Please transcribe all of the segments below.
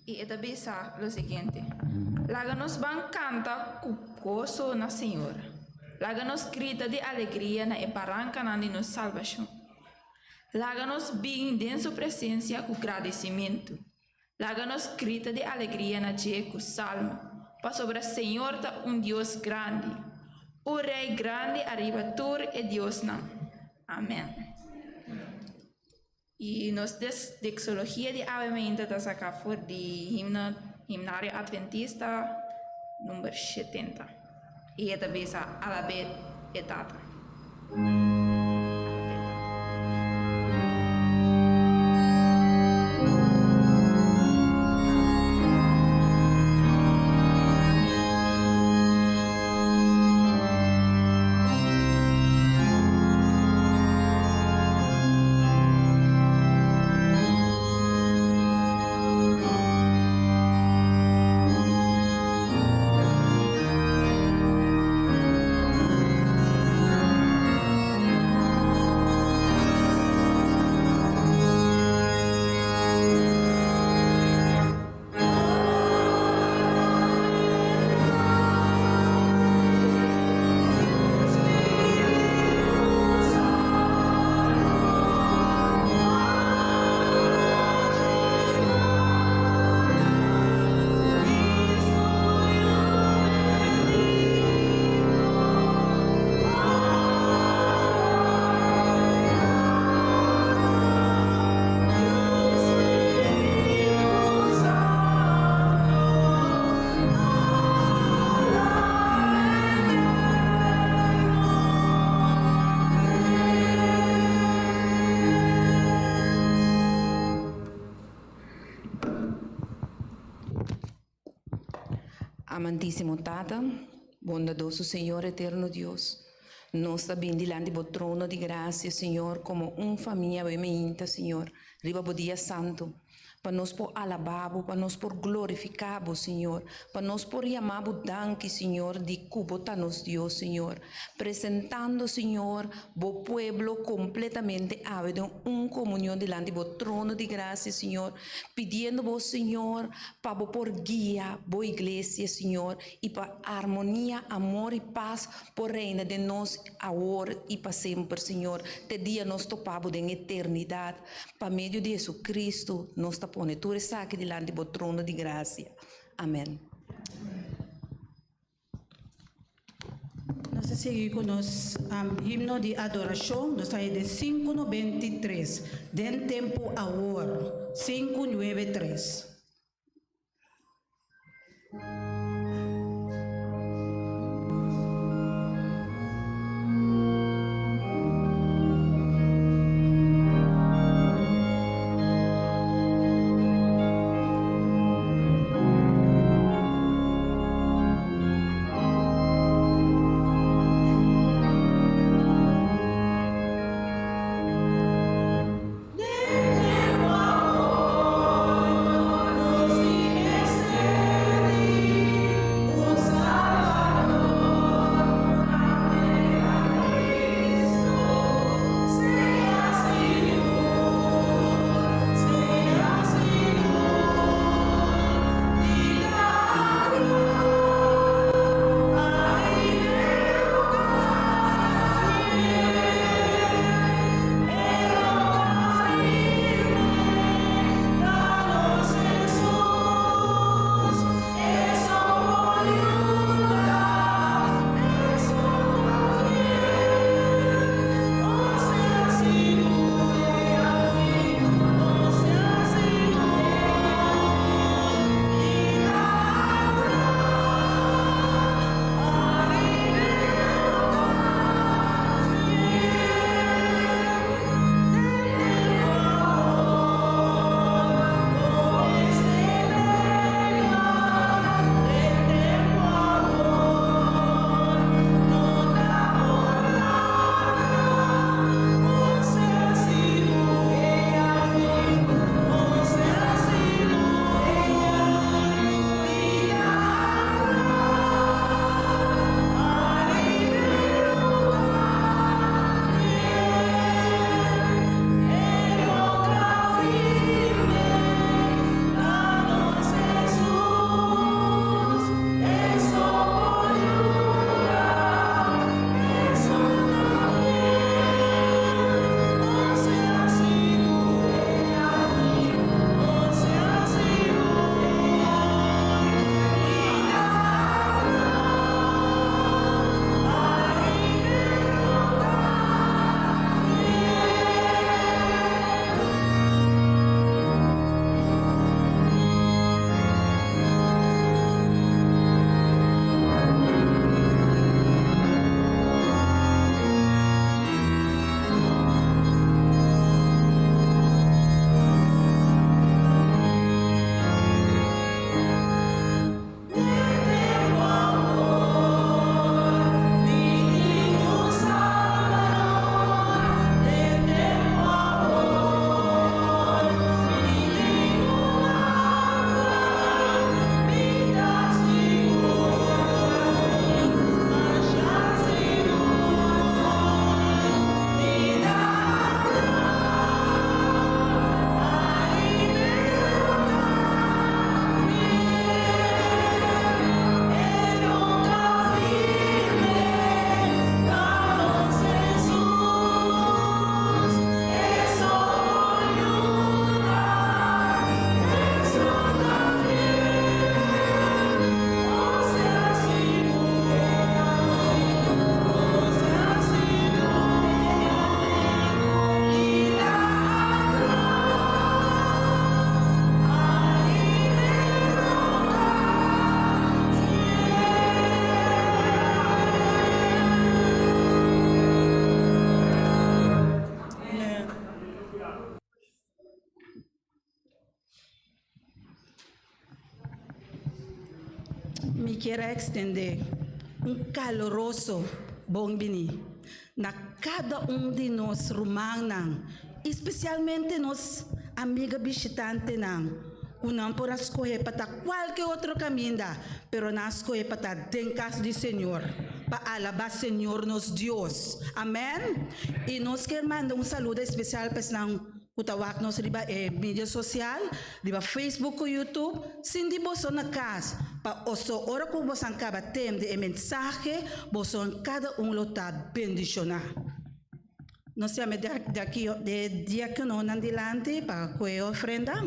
I e ta bisa lo siguiente, Laga nos ban kanta ku goso na Señor. Laga nos grita di alegria na e barankanan di nos salbashon. Laga nos bin den su presensia ku gradisimentu. Laga nos grita di alegria na dje ku salmo, pasobra Señor ta un Dios grandi, un Rei grandi ariba tur e diosnan. Amen. I nos doxologia di awe mainta ta saká for di himno Himnario Adventista number 70. I e ta bisa Alab'é e Tata. Amantísimo Tata, bondadoso Señor eterno Dios, nos ta bin dilanti bo trono di gracia, Señor, como un famia awe meinta, Señor, riba bo dia santo. Pa nos por alabá Bo, pa nos por glorifiká Bo, Señor, pa nos por yamá Bo danki, Señor, di ku Bo ta nos Dios, Señor. Presentando, Señor, Bo pueblo kompletamente awe den un komunion dilanti Bo trono di grasia, Señor, pidiendo Bo, Señor, pa Bo por guia Bo iglesia, Señor, i pa armonia, amor i pas por reina den nos awor i pa semper, Señor, te dia nos topa Bo den eternidat. Pa medio di Jesucristo nos ta pone tur esaki dilanti bo trono di gracia. Amen. Nos ta sigui ku nos himno di adorashon. Nos ta haña den 593, Den tempu awor, 593. kier a extende un caluroso bon bini na cada un di nos rumannan y specialmente nos amiga bishitantenan cu nan por a scohe pa ta cualke otro caminda pero nan a scohe pa ta den cas di Señor pa alaba Señor nos Dios. Amen. Y nos kier manda un saludo especial pa esnan Ku ta wak nos riba e media sosial, riba Facebook ku YouTube, sinti boso na kas pa oso ora ku bosan kaba tem di e mensahe, boson kada un lo ta bendishoná. Nos yama e e diakononan dilanti pa ku e ofrenda.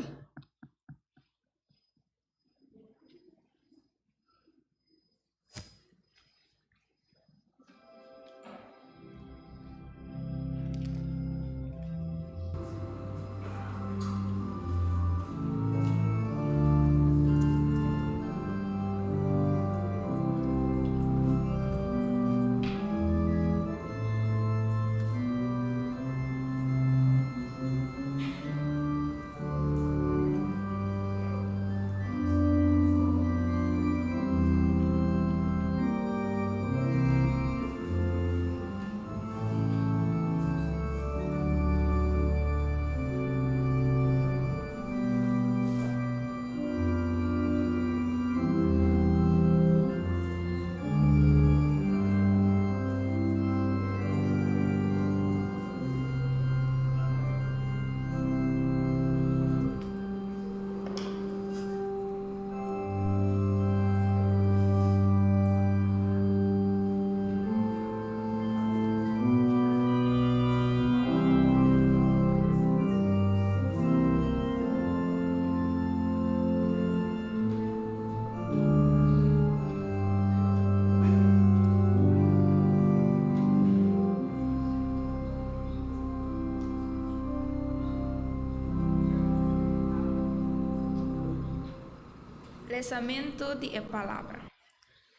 Lesamentu di e Palabra.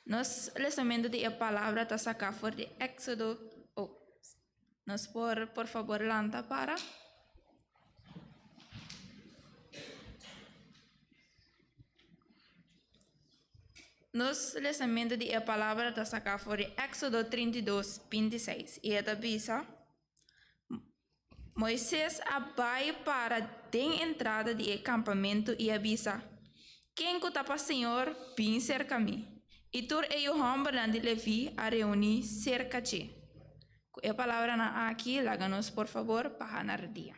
Nos lesamentu di e Palabra ta saká for di Éksodo. Oh, nos por, por fabor lanta para? Nos lesamentu di e Palabra ta saká for di Éksodo 32, 26, i e ta bisa, Moises a bai para den entrada di e kampamentu i a bisa, Ken ku ta pa señor, bin serka mi. I tur e yu hòmbernan di Leví a reuní serka dje. Ku e palabranan aki, laga nos por fabor baha na rudia.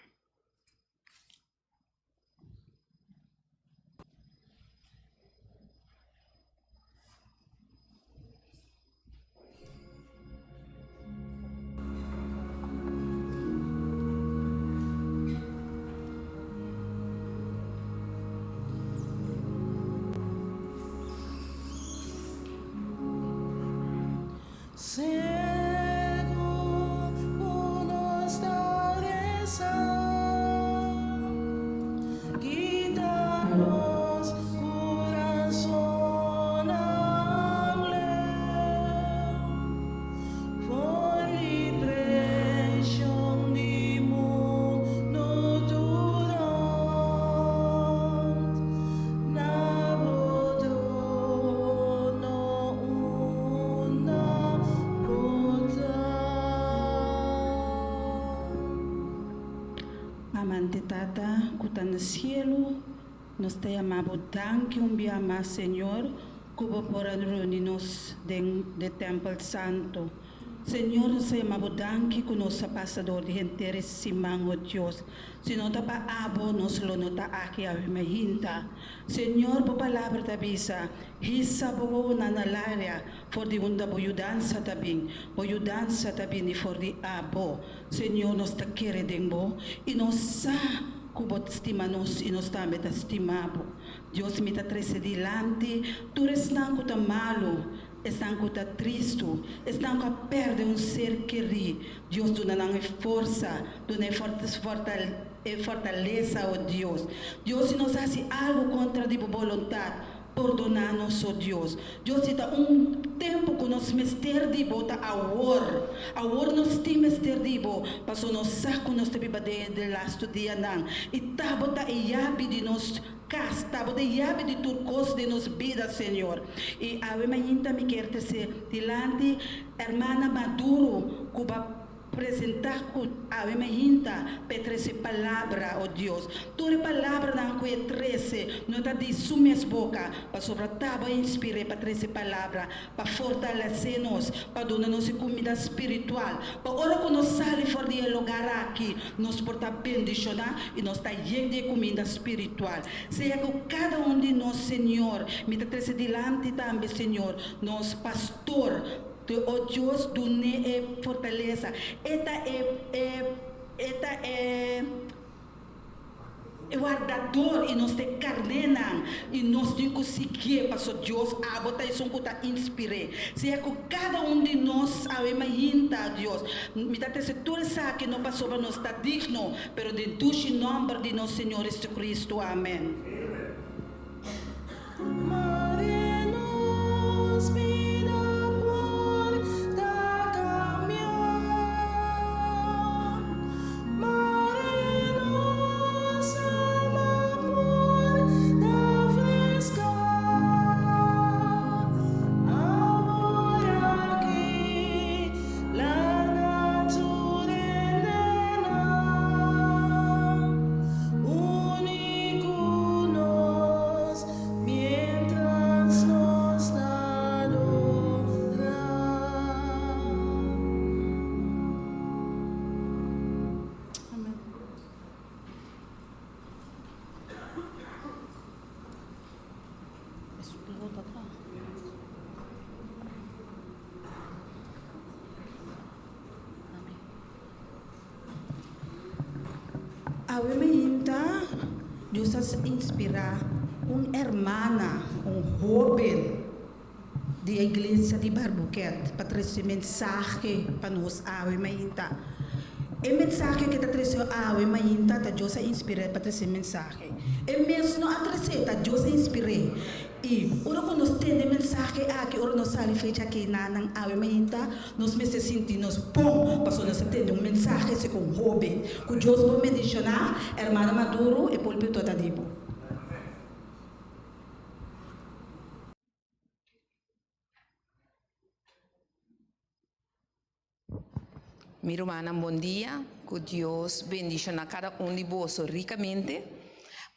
Amante Tata ku ta na sielu, nos ta yama Bo danki un bia mas, Señor, ku Bo por a reuni nos den de tèmpel santu. Señor, nos ta yama Bo danki ku nos a pasa dor di henter e siman, o Dios. Si no ta pa Abo, nos lo no ta aki awe mainta. Señor, Bo Palabra ta bisa, Hisa bo wowonan na laria, for di unda bo yudansa ta bin. Bo yudansa ta bini for di Abo. Señor, nos ta kere den Bo, i nos sa ku Bo ta stima nos i nos tambe ta stima Bo. Dios, mi ta trese dilanti tur esnan ku ta malu, esnan ku ta tristu, esnan ku a pèrdè un ser kerí. Dios, duna nan e forsa, duna e e fortalesa, o Dios. Dios, si nos hasi algu kontra di Bo boluntat, Pordoná nos, o Dios. Dios, si ta un tempu ku nos mester di Bo, ta awor. Awor nos tin mester di Bo, paso nos sa ku nos ta biba den e lastu dianan, i ta Bo ta e yabi di nos. kas, ta bo ta e yabi di tur kos den nos bida, Señor. I awe mainta mi kier trese dilanti Hermana Maduro ku ba Presentá ku awe mainta p'e trese palabra, o Dios. Tur e palabranan ku e trese no ta di su mes boka, pasobra ta bo a inspir'é pa trese palabra, pa fortalesé nos, pa duna nos e kumida spiritual, pa ora ku nos sali for di e lugar aki, nos por ta bendishoná i nos ta yen di e kuminda spiritual. Sea ku kada un di nos, Señor. Mi ta trese dilanti tambe, Señor, nos pastor. Te o Dios dun'é e fortalesa. E ta e e e ta e e wardador i nos ta e karnénan i nos tin ku siguié paso Dios abo ta esun ku ta inspir'é. Sea ku kada un di nos awe mainta, Dios, mi ta trese tur esaki no pasobra nos ta digno, pero den dushi nòmber di nos Señor Jesucristo. Amen. Mare nos bida por ta cambia. Mare nos alma por ta fresca. Awor aki laga tur hendenan uni ku nos mientras nos ta adorá. Amen. Awe mainta Dios a inspirá un hermana, un hóben di e iglesia di Barbuquet pa trese mensahe pa nos awe mainta. E mensahe ke ta trese awe mainta ta Dios a inspir'é pa trese mensahe. E mes no a tres'é, ta Dios a inspir'é. I ora ku nos tende e mensahe aki, ora nos sali fecha aki na nan awe mainta, Nos mester sinti nos bon pasobra nos a tende un mensahe segun hoben ku Dios por bendishoná Hermana Maduro e pulpito ta di bo. Mi rumannan bon dia, ku Dios bendishoná kada un di boso rikamente.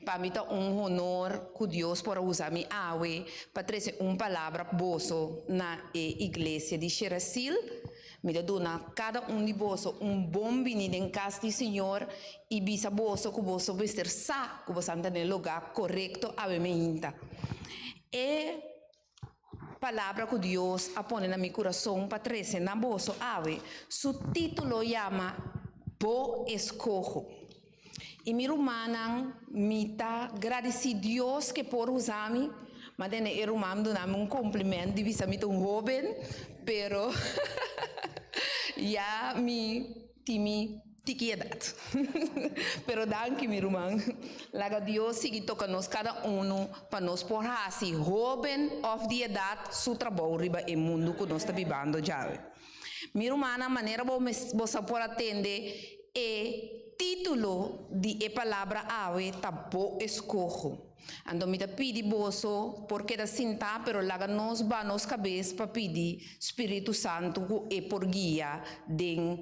Pa mi ta un honor ku Dios por a usa mi awe pa trese un palabra boso na e iglesia di Sherasil. Mi ta duna kada un di boso un bon bini den kas di Señor i bisa boso ku boso mester sa ku boso anda den e lugá korekto awe meinta. E palabra ku Dios a pone na mi kurason pa trese na boso awe, su título yama Bo Eskoho. I mi rumannan, mi ta gradisí Dios ke por usa mi, ma tene e ruman duna mi un kompliment di bisa mi ta un hóben, pero ya mi tin mi tiki edat. Pero danki mi ruman. Laga Dios sigui toka nos kada unu pa nos por hasi hóben òf di edat su trabou riba e mundu ku nos ta bibando djawe. Mi rumannan, manera bo boso por a tende e título di e palabra awe ta Bo Eskoho. Anto mi ta pidi boso por keda sintá, pero laga nos ba nos kabes pa pidi Spiritu Santu ku e por guia den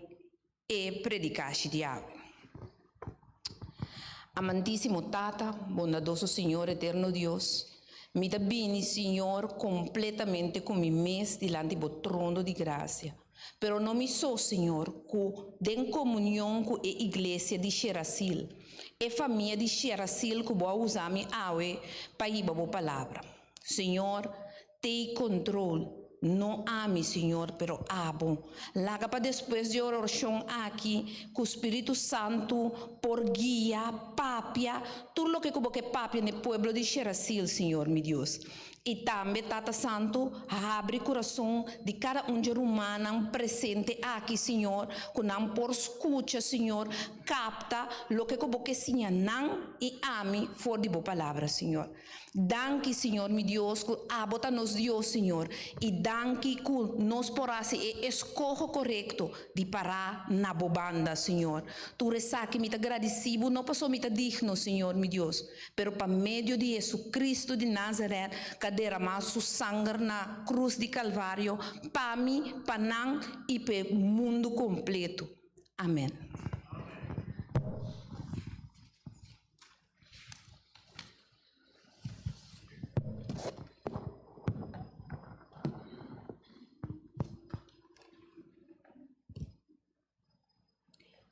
e predikashi di awe. Amantísimo Tata, bondadoso Señor eterno Dios, mi ta bini, Señor, kompletamente ku mi mes dilanti bo trono di grasia. Pero no mi so, Señor, ku den komunion ku e iglesia di Sherasil, e famia di Sherasil ku bo a usa mi awe pa hiba bo palabra. Señor, Take control, no ami, Señor, pero Abo. Laga pa despues di orashon aki ku Spiritu Santu por guia, papia, tur loke ku Bo ke papia n'e pueblo di Sherasil, Señor mi Dios. I tambe, Tata Santu, habri kurason di kada un dje rumannan presente aki, Señor, ku nan por skucha, Señor, kapta loke ku Bo ke siña nan i ami for di Bo Palabra, Señor. Danki, Señor mi Dios, ku Abo ta nos Dios, Señor, i danki ku nos por hasi e eskoho korekto di pará na Bo banda, Señor. Tur esaki mi ta gradisí Bo, no pasobra mi ta digno, Señor mi Dios, pero pa medio di Jesucristo di Nazaret, ku a deramá Su sanger na krus di Kalvario pa mi, pa nan i p'e mundu kompleto. Amèn.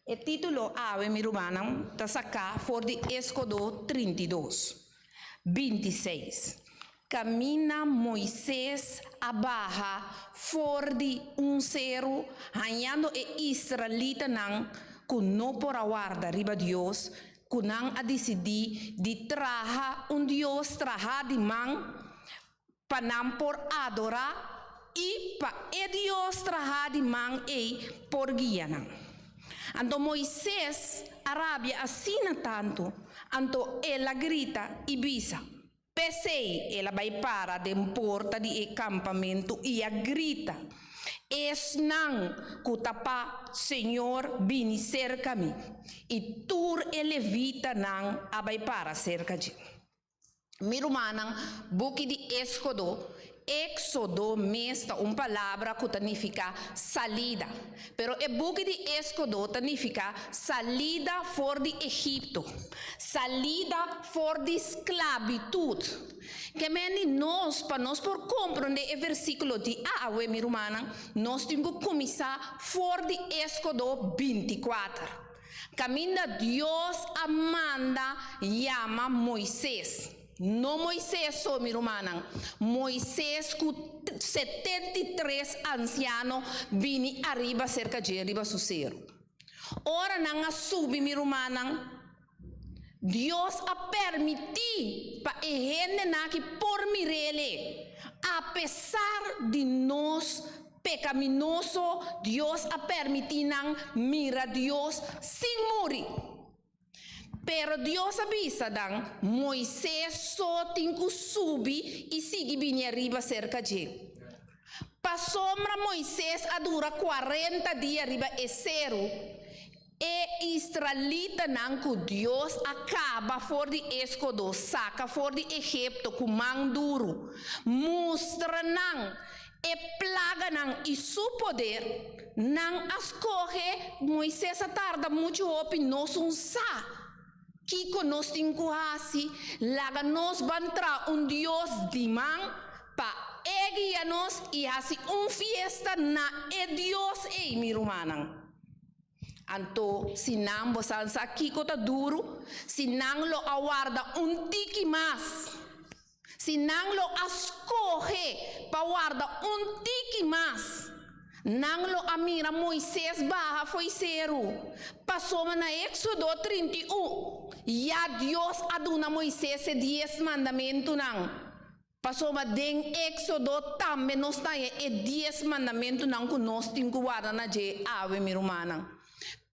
E título awe, mi rumannan, ta saká for di Éskodo 32, 26, kaminda Moises a baha for di un seru hañando e israelitanan ku no por a warda riba Dios, ku nan a disidí di traha un dios trahá di man pa nan por adorá i pa e dios trahá di man ei por guia nan. Anto Moises a rabia asina tantu, anto el a grita i bisa. P'esei el a bai para den porta di e kampamentu i a grita, Esnan ku ta pa señor bini serka mi! I tur e levitanan a bai para serka dje. Mi rumannan, buki di Éskodo, Éksodo mes ta un palabra ku ta nifiká salida. Pero e buki di Éskodo ta nifiká salida for di Egipto, salida for di sklabitut. Ke men di nos, pa nos por komprondé e versíkulo di awe, mi rumannan, nos tin ku kuminsá for di Éskodo 24, kaminda Dios a manda yama Moises. No Moises so, mi rumannan, Moises ku 73 ansiano bini ariba serka dje riba su seru. Ora nan a subi, mi rumannan, Dios a permití pa e hendenan aki por mir'Ele. Apesar di nos pekaminoso, Dios a permití nan mira Dios sin muri. Pero Dios a bisa nan, Moises so tin ku subi i sigui bini ariba serka dje. Pasobra Moises a dura 40 dia riba e seru, e israelitanan ku Dios a kaba for di Éskodo saka for di Egipto ku man duru, mustra nan e plaganan i su poder, nan a skohe, Moises a tarda muchu hopi, nos un sa kiko nos tin ku hasi, laga nos ban traha un dios di man pa e guia nos i hasi un fiesta na e dios ei, mi rumannan. Anto si nan bo sa sa kiko ta duru, si nan lo a warda un tiki mas, si nan lo a skohe pa warda un tiki mas, nan lo a mira Moises baha fo'i seru. Pasobra na Éksodo 31, ya Dios a duna Moises e Dies Mandamentunan. Pasobra den Éksodo tambe nos ta haña e Dies Mandamentunan ku nos tin ku warda na dje awe, mi rumannan.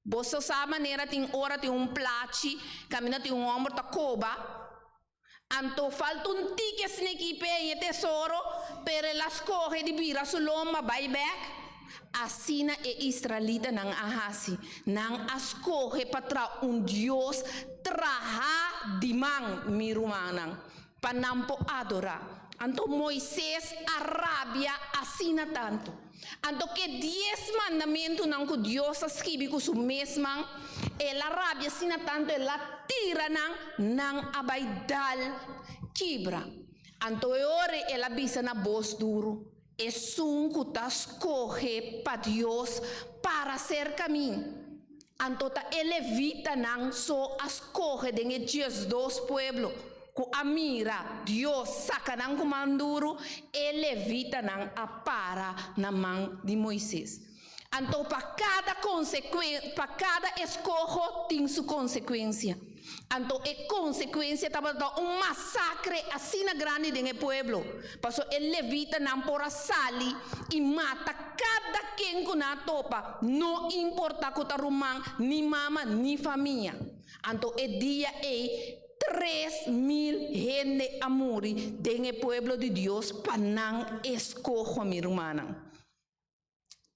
Boso sa manera tin ora tin un plachi kaminda tin un hòmber ta koba, anto falta un tiki asina aki p'e haña e tesoro, pero el a skohe di bira su lomba bai bèk. Asina e israelitanan a hasi, nan a skohe pa traha un dios trahá di man, mi rumannan. Pa nan por adorá. Anto Moises a rabia asina tantu. Anto ku e Dies Mandamentunan ku Dios a skibi ku su mes man, el a rabia asina tantu, el a tira nan, nan a bai dal kibra. Anto e ora el a bisa na bos duru, Esun ku ta skohe pa Dios para serka mi. Anto ta e levitanan so a skohe den e 12 pueblo ku a mira Dios saka nan ku man duru, e levitanan a para na man di Moises. Anto pa kada konsekuen pa kada eskoho tin su konsekuensia. Anto e konsekuensia tabata un masakre asina grandi den e pueblo, paso e levitanan por a sali i mata kada ken ku nan a topa, no importa ku ta ruman, ni mama, ni famia. Anto e dia ei 3000 hende a muri den e pueblo di Dios pa nan eskoho, mi rumannan.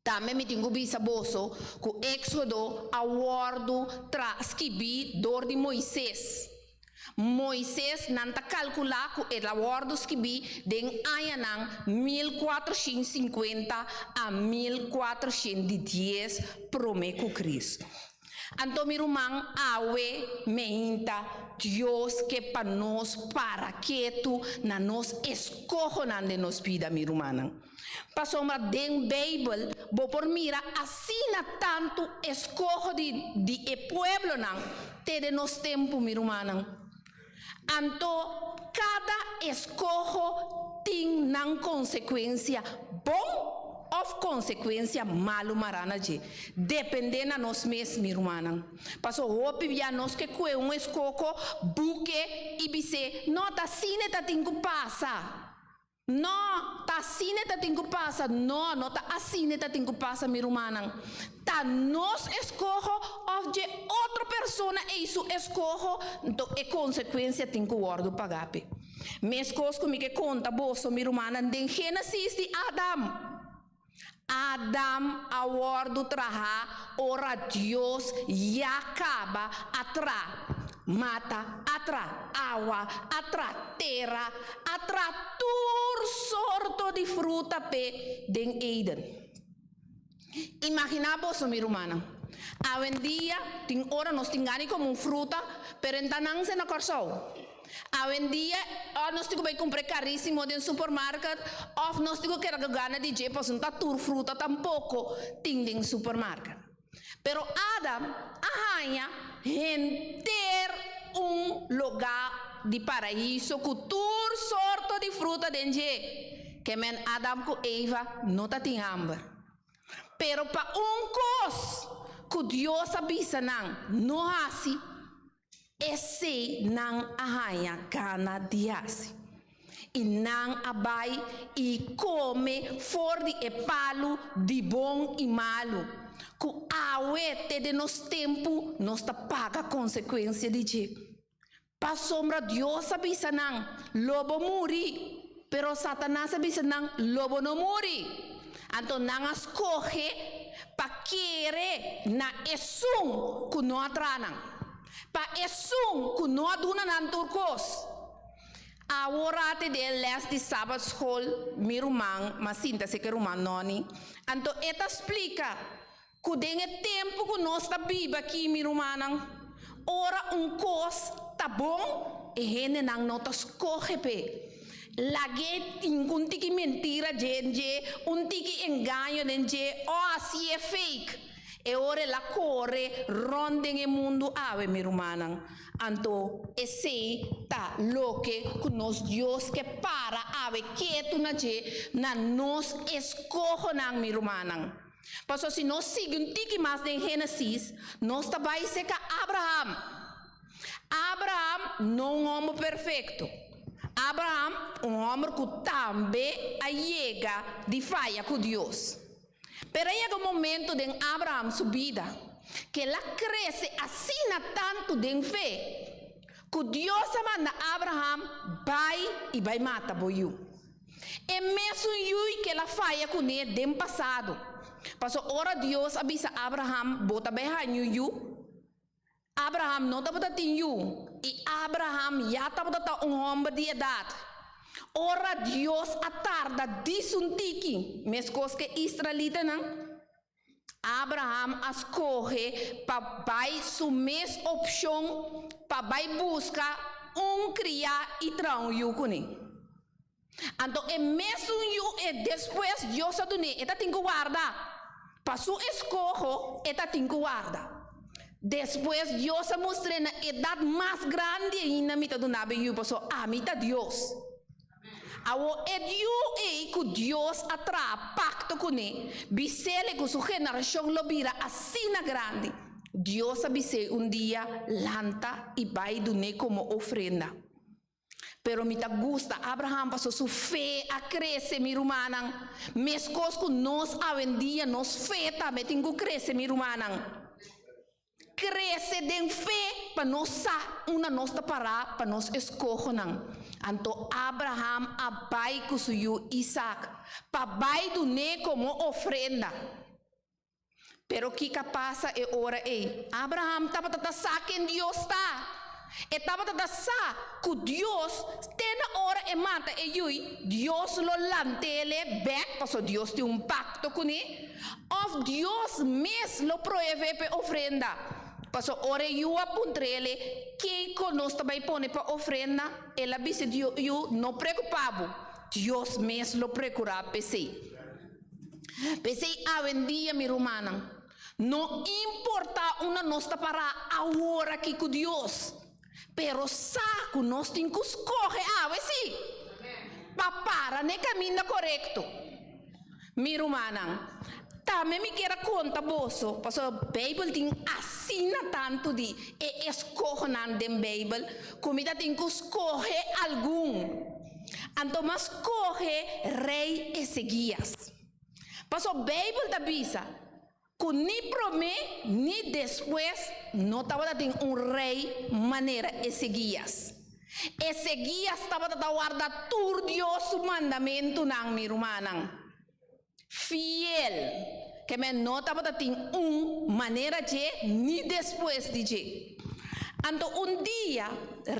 Tambe mi tin ku bisa boso ku Éksodo a wòrdu tra skibí dor di Moises. Moises, nan ta kalkulá ku el a wòrdu skibí den añanan 1450 a 1410 promé ku Kristu. Anto mi ruman, awe meinta Dios ke pa nos para ketu na nos eskohonan den nos bida, mi rumannan. Pasobra den Beibel bo por mira asina tantu eskoho di di e pueblonan te den nos tempu, mi rumannan. Anto kada eskoho tin nan konsekuensia bon òf konsekuensia malu mará na dje. Dependé na nos mes, mi rumannan. Paso hopi bia nos ke kue un eskoko, buke i bis'é, No, ta asina e ta tin ku pasa. No, ta asina e ta tin ku pasa. No, no ta asina e ta tin ku pasa, mi rumannan. Ta nos eskoho òf dje otro persona ei su eskoho, nto e konsekuensia tin ku wòrdu pagá p'e. Meskos ku mi ke konta boso, mi rumannan, den Génesis di Adam. Adam a wòrdu trahá ora Dios ya kaba a tra mata, a tra awa, a tra tera, a tra tur sorto di fruta p'e den Eden. Imaginá boso, mi rumannan, awendia tin ora nos tin gana di kome un fruta, pero e ta nanse na Kòrsou. Awendia òf nos tin ku bai kumpra e karísimo den supermarket òf nos tin ku keda ku gana di dje pasobra no ta tur fruta tampoko tin den supermarket. Pero Adam a haña henter un lugá di paraíso ku tur sorto di fruta den dje. Ke men Adam ku Eva no ta tin hamber. Pero pa un kos ku Dios a bisa nan no hasi, Esei nan a haña gana di hasi. I nan a bai i kome for di e palu di bon i malu, ku awe te den nos tempu nos ta paga konsekuensia di dje. Pasobra Dios a bisa nan, Lo bo muri. Pero Satanas a bisa nan, Lo bo no muri. Anto nan a skohe pa kere na esun ku no a traha nan, pa esun ku no a duna nan tur kos. Awor ate den e lès di Sabatskol, mi ruman, m'a sinta seka e ruman Nonnie, anto e ta splika ku den e tempu ku nos ta biba aki, mi rumannan, ora un kos ta bon, e hendenan no ta skohe p'e. Lag'é tin ku un tiki mentira den dje, un tiki engaño den dje, o hasié fake. E ora el a kore rònt den e mundu awe, mi rumannan. Anto esei ta loke ku nos Dios ke para awe ketu na dje, na nos eskohonan, mi rumannan. Pasobra si nos sigui un tiki mas den Génesis, nos ta bai serka Abraham. Abraham no un hòmber perfekto. Abraham un hòmber ku tambe a yega di faya ku Dios. Pero a yega un momento den Abraham su bida ku el a krese asina tantu den fe ku Dios a manda Abraham bai i bai mata bo yu. E mesun yui ku el a faya kuné den pasado. Pasobra ora Dios a bisa Abraham, Bo ta bai haña un yu, Abraham no tabata tin yu, i Abraham ya tabata ta un hòmber di edat. Ora Dios a tarda disun tiki, meskos ku e israelitanan, Abraham a skohe pa bai su mes opshon pa bai buska un kriá i traha un yu kuné. Anto e mesun yu e despues Dios a dun'é, e ta tin ku warda. Pa su eskoho e ta tin ku warda. Despues Dios a mustr'é na edat mas grandi ainda mi ta duna bo e yu pasobra ami ta Dios. Awor e yu ei ku Dios a traha pakto kuné, bis'el ku su generashon lo bira asina grandi. Dios a bis'é un dia, Lanta i bai dun'é komo ofrenda. Pero mi ta gusta Abraham paso su fe a krese, mi rumannan. Meskos ku nos awendia, nos fe tambe tin ku krese, mi rumannan. Krese den fe pa nos sa unda nos ta pará pa nos eskohonan. Anto Abraham a bai ku su yu Isak pa bai dun'é komo ofrenda. Pero kiko a pasa e ora ei? Abraham tabata ta sa ken Dios ta. E tabata ta sa ku Dios, te na ora e mata e yui, Dios lo lant'ele bèk pasobra Dios tin un pakto kuné, òf Dios mes lo proev'é p'e ofrenda. Pasobra ora e yu a puntr'ele, Kiko nos ta bai pone pa ofrenda? El a bisa yu, No preokupá bo, Dios mes lo prekurá p'esei. P'esei awendia, mi rumannan, no importá unda nos ta pará awor aki ku Dios, pero sa ku nos tin ku skohe awe sí, pa para n'e kaminda korekto. Mi rumannan, tambe mi kier a konta boso, pasobra Beibel tin asina tantu di e eskohonan den Beibel, ku mi ta tin ku skohe algun. Anto mas kohe Rei Ezeguias. Paso Beibel ta bisa ku ni promé ni despues no tabata tin un rei manera Ezeguias. Ezeguias tabata ta warda tur Dios su mandamentunan, mi rumannan. Fiel. Ke men no tabata tin un manera dje ni despues di dje. Anto un dia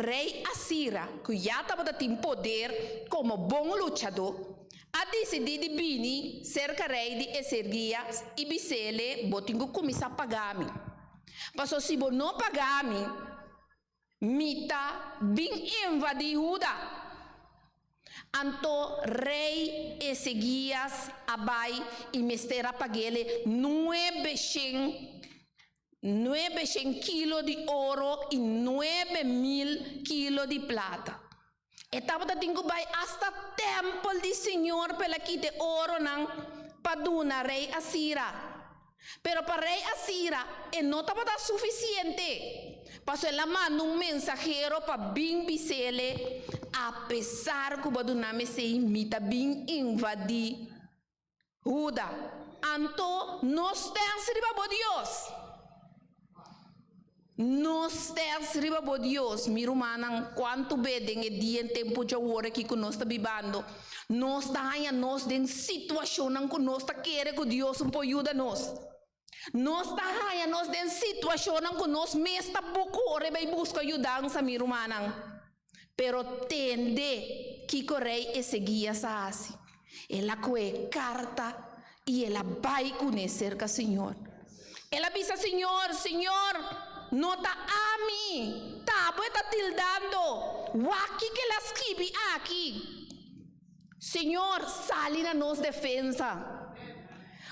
rei Asira, ku ya tabata tin poder komo bon luchadó, a disidí di bini serka rei di Esergia i bis'ele, Bo tin ku kuminsá paga mi. Pasobra si bo no paga mi, Mi ta bin invadí Huda. Anto rei Ezeguias a bai i mester a pag'ele nuebeshen, nuebeshen kilo di oro i 9000 kilo di plata. E tabata tin ku bai asta tèmpel di Señor pa el a kita e oronan pa duna rei Asira. Pero pa rei Asira e no tabata sufisiente, pasobra el a manda un mensahero pa bin bis'ele, Apesar ku bo a duna mi esei, mi ta bin invadí Huda. Anto no stens riba bo Dios. No stens riba bo Dios. Mi rumannan, kuantu be den e dia en tempu djawor aki ku nos ta bibando, nos ta haña nos den situashonnan ku nos ta kere ku Dios un por yuda nos. Nos ta haña nos den situashonnan ku nos mes ta bukore bai buska yudansa, mi rumannan. Pero tende kiko rei Ezeguias a hasi. El a kohe e karta i el a bai kuné serka Señor. El a bisa Señor, Señor, no ta ami, ta bo e ta tildando. Wak kiko el a skibi aki. Señor, sali na nos defensa.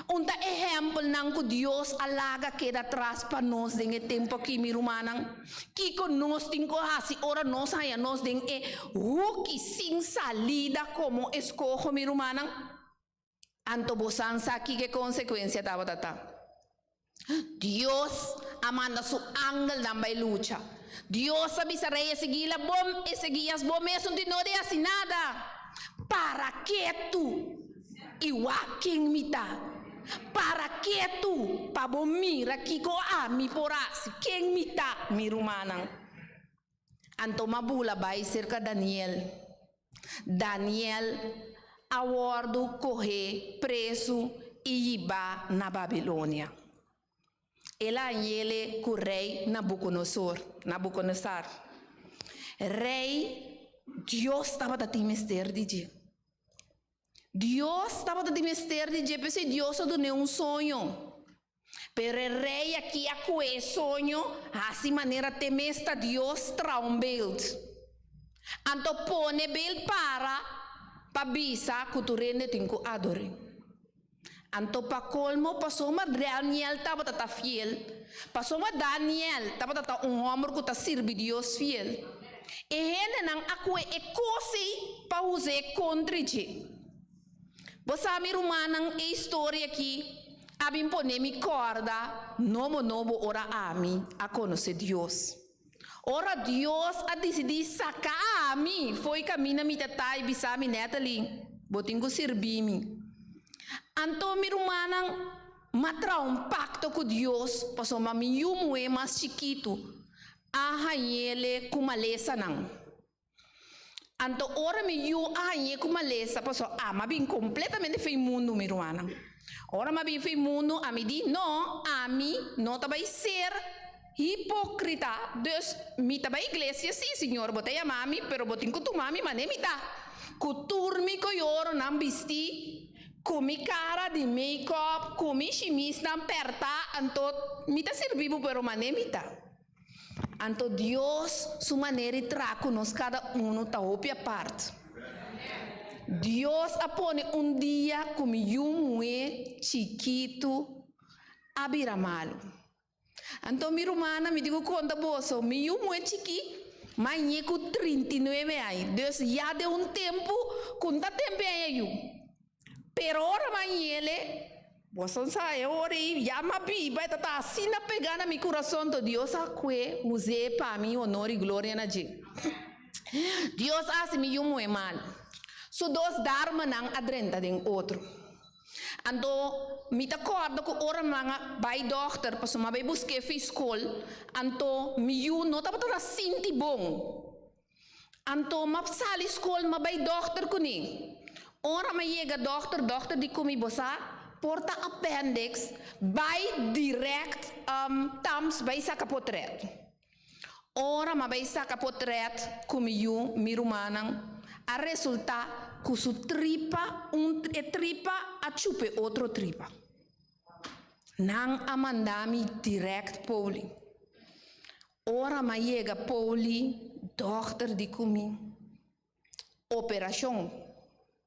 Un ta ehèmpelnan ku Dios a laga keda tras pa nos den e tempu akí, mi rumannan. Kiko nos tin ku hasi ora nos haña nos den e huki sin salida komo eskoho, mi rumannan? Anto bosan sa kiko e konsekuensia tabata ta. Dios a manda su angelnan bai lucha. Dios a bisa rei Ezeguila, Bo, Ezeguias, bo mes no tin no di hasi nada. Para ketu i wak ken mi ta. Para ketu pa bo mira kiko ami por hasi, ken mi ta, mi rumannan. Anto m'a bula bai serka Daniel. Daniel a wòrdu kohé prezu i yibá na Babilonia. El a hañ'ele ku rei Nabukonosor, Nabukonosar. Rei Dios tabata tin mester di dje. Dios tabata tin mester di dje, p'esei Dios a dun'é un soño. Pero e rei aki a kue e soño hasi manera te mes ta Dios traha un beeld. Anto pone beeld para pa bisa ku tur hende tin ku ador'é. Anto pa kolmo pasobra Daniel tabata ta fiel, pasobra Daniel tabata ta un hòmber ku ta sirbi Dios fiel. E hendenan a kue e kos ei pa us'é kontra dje. Bo sa mi rumannan e historia aki a bin pone mi kòrda nobo nobo ora ami a konosé Dios. Ora Dios a disidí saka ami fo'i kaminda mi ta ta i bisa mi, Natalie, bo tin ku sirbi mi. Anto mi rumannan, m'a traha un pakto ku Dios pasobra mi yu muhé mas chikitu a hañ'ele ku malesanan. Anto ora mi yu a hañ'é ku malesa, pasobra ami a bin kompletamente fei mundu, mi rumannan. Ora mi a bin fei mundu, ami di, No, ami no ta bai ser hipókrita. Dus, mi ta bai iglesia, sí, Señor, bo ta yama mi, pero bo tin ku tuma mi manera mi ta, ku tur mi koyoronan bistí, ku mi kara di make-up, ku mi shimisnan pèrtá, anto mi ta sirbi bo, pero manera mi ta. Anto Dios su manera di traha ku nos kada unu ta hopi apart. Dios a pone un dia ku mi yu muhé chikitu a bira malu. Anto mi rumannan, mi tin ku konta boso, mi yu muhé chikí mañé ku 39 aña. Dus ya den un tempu ku N ta tempe aña yu. Pero ora mañele, boso sa e ora ei ya m'a biba, e ta ta asina pegá na mi kurason, to Dios a kue us'é pa mi honor i gloria na dje. Dios a hasi mi yu muhé malu. Su dos darmanan a drenta den otro. Anto mi ta kòrda ku ora nan a bai dòkter, pasobra m'a bai busk'é fi skol, anto mi yu no tabata ta sinti bon. Anto m'a sali skol m'a bai dòkter kuné. Ora m'a yega dòkter, dòkter di ku mi, Bo sa, por ta appendix, bai dirèkt Tams bai saka potrèt. Ora m'a bai saka potrèt ku mi yu, mi rumannan, a resultá ku su tripa, un e tripa a chupa e otro tripa. Nan a manda mi dirèkt Poli. Ora m'a yega Poli, dòkter di ku mi, Operashon,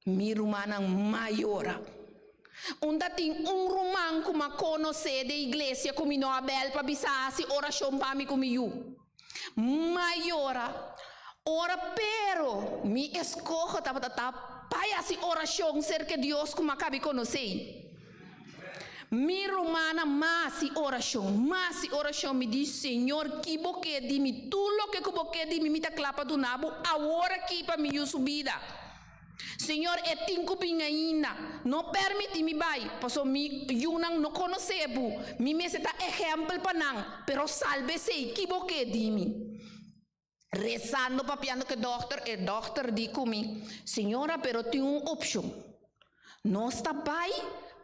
mi rumannan mayora. Unda tin un ruman ku m'a konosé den iglesia ku mi no a bèl pa bisa hasi orashon pa mi ku mi yu. Mayora, ora pero mi eskoho tabata ta bai hasi orashon serka Dios ku m'a kabi konosé. Mi rumana mas i orashon, mas i orashon, mi di, Señor, ki bo ke di mi? Tur loke ku bo ke di mi, mi ta kla pa duna bo awor aki pa mi yu su bida. Señor, e tin ku bin ainda. No permití mi bai, pasobra mi yunan no konosé bo. Mi mester ta ehèmpel pa nan, pero salba esei. Ki bo ke di mi? Rezando, papiando ku e dòkter, e dòkter di ku mi, Señora, pero tin un opshon. Nos ta bai